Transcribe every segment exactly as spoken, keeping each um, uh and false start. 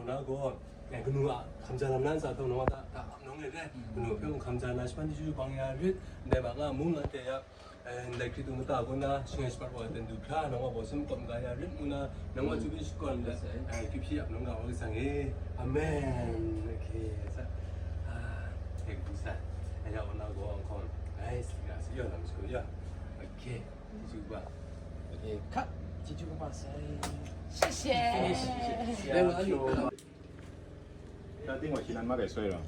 Na gaw, eh, kanu a hkamja lam na ntsa hpe nang wa ta, ta ap nang rit re. Kanu hpe mung hkamja na, shinggan chyeju bang ya rit. Ndai ma nga mung anhte ya, eh, ndai Hkristu mata kaw na, shangai shapat wa ten du hkra, nang wa baw sum kawm ga ya rit ngu na, nang wa chyeju shakawn let, eh, kyu hpyi ap nang ga wa Kasang e. Amen. Okay, sa. Ah, thank you, sa. Ai ya, wa na gaw, ang kawng. Ai, sa ya, sa ya, lam sa ya. Okay, chyeju kaba. Okay, cut. Chyeju kaba sai. 谢谢。 Finish. 谢谢。 Then what? 那另外其他妈给睡了。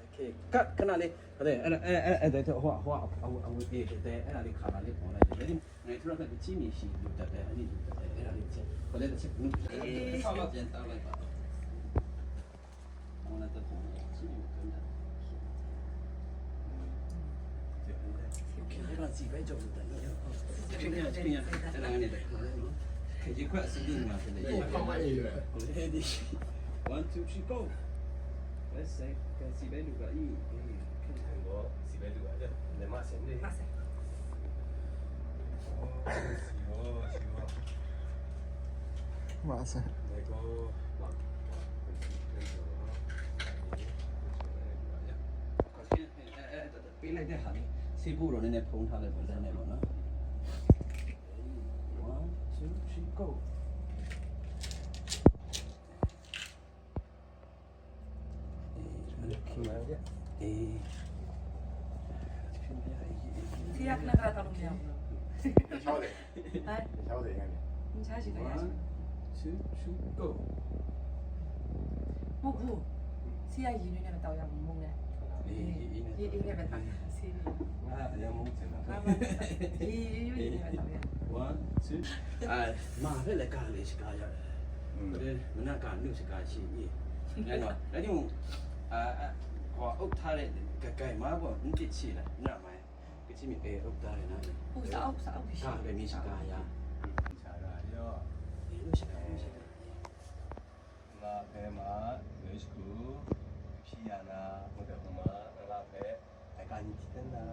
Okay, cut, ခဏလေး။ အဲ့ဒါ အဲ့ဒါ အဲ့ဒါ အဲ့ဒါ ဟို ဟို အဝ အဝ အေး တဲ့ အဲ့ဒါလေး ခါလာလေး ပေါ်လာတယ်။ အဲ့ဒီ ငယ်ထူရက်က တချင်းနေရှိ လူတက်တယ်။ အဲ့ဒီ လူတက်တယ်။ အဲ့ဒါလေး တစ်ချက်။ ခါလေး တစ်ချက်။ အေး ဆောက်တော့ ပြန်တောင်းလိုက်ပါ။ ဟိုလည်း တစ်ပုံ ချင်းနေ ကမ်းတာ။ အဲ့ဒါ စီပဲ ကြော်လို့ တက်လို့။ အဲ့ဒါ အဲ့ဒါ အဲ့ဒါ အဲ့ဒါ ရေခွက်အစီအစဉ်မှာ ဖြစ်နေတယ်။ ဟို ခမအေးရယ်။ ဟို ဟဲဒီ။ One, two, three, go. Let's say, ကဲ စီပဲလူက အင်း အေး ခင်ဗျားတို့ စီပဲလူက အဲ့ဒါ လက်မဆင်နေ။ မဆင်။ စီရော စီရော စီရော။ မဆင်။ ဒါကို မ မ စီပဲလူက အဲ့ဒါ ပေးလိုက်တဲ့ဟာလေး ဆေးဖို့တော့နည်းနည်းဖုံးထားလိုက်ပါ လက်နဲ့ပေါ့နော်။ One, two, three, go. အေး ဆေးရခဏခဏတောက်လို့မရဘူးနော်။ ချောတယ်။ ဟမ်။ ချောတယ် ငါ့။ မချားရှိဘူး။ One, two, three, go. မဟုတ်ဘူး။ ဆေးရရေနွေးနဲ့မတောက်ရဘူး။ မုန်းနဲ့။ အေး ရေအေးနဲ့ ရေအေးနဲ့ပဲတောက်ရ။ ဆေးရ။ ငါအရမ်းမုန်းချင်တာ။ ငါမှ ရေရိုးရိုးရေနဲ့ပဲတောက်ရ။ One, two. အာ မဖက်လည်း ကားလေး စကားရတယ်။ อืม။ ဒါပေမဲ့ မနက်က နုစကားရှိပြီ။ အဲ့တော့ အဲ့ဒီ အာ အာ ဟို အုပ်ထားတဲ့ ကကိုင်မပေါ့ နစ်ချေလာ နမိုင် ကချင်မီး အဲ အုပ်ထားတယ်နော်။ ဥစား ဥစား ဥစား ကားပဲ မီးစကားရ။ ချာရရော။ အေး နုစကား နုစကား။ ငါဖဲမှာ နွေးစကူ ဖြီးရနာ မုတ်တဟူမ ငါဖဲ တကါညီထီတနာ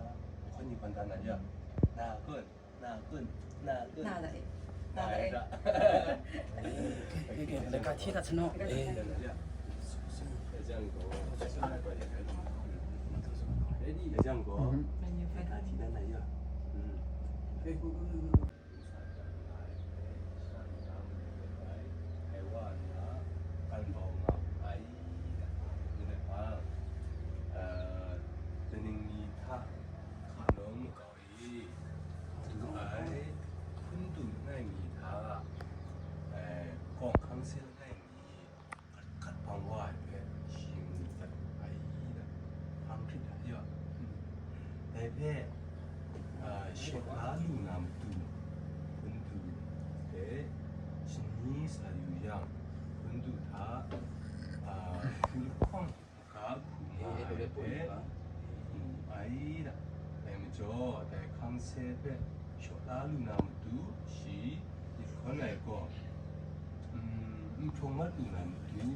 ခွန်ညီခွန်တနာရ နာကွန်း နာကွန်း နာကွန်း နာဒါအေး နာဒါအေး ကဲ ကဲ ကဲ လက်ကထီးကဆနော့ အေး ရ ရ ရ ရန်ကုန် ရန်ကုန် မန်ယူဖက် တကါထီတနာရ อืม အေး ကို ကို ကို ကို Kaning mi hta hka nawng makau i, du ai, hpun du langai mi hta, eh, kawng hkang se langai mi, hkat hkat bang wa ai hpe, shi mu dat ai, hpang hkrit ai ya. Dai hpe, ah, shawt la lu na matu, hpun du hpe shani sa yu yang, hpun du hta, ah, hku lahkawng hka hku nga ai hpe mu ai da. Dai majaw, dai hkang se hpe shawt la lu na matu, shi myit hkawn ai gaw, mm, n hprawng mat lu na matu,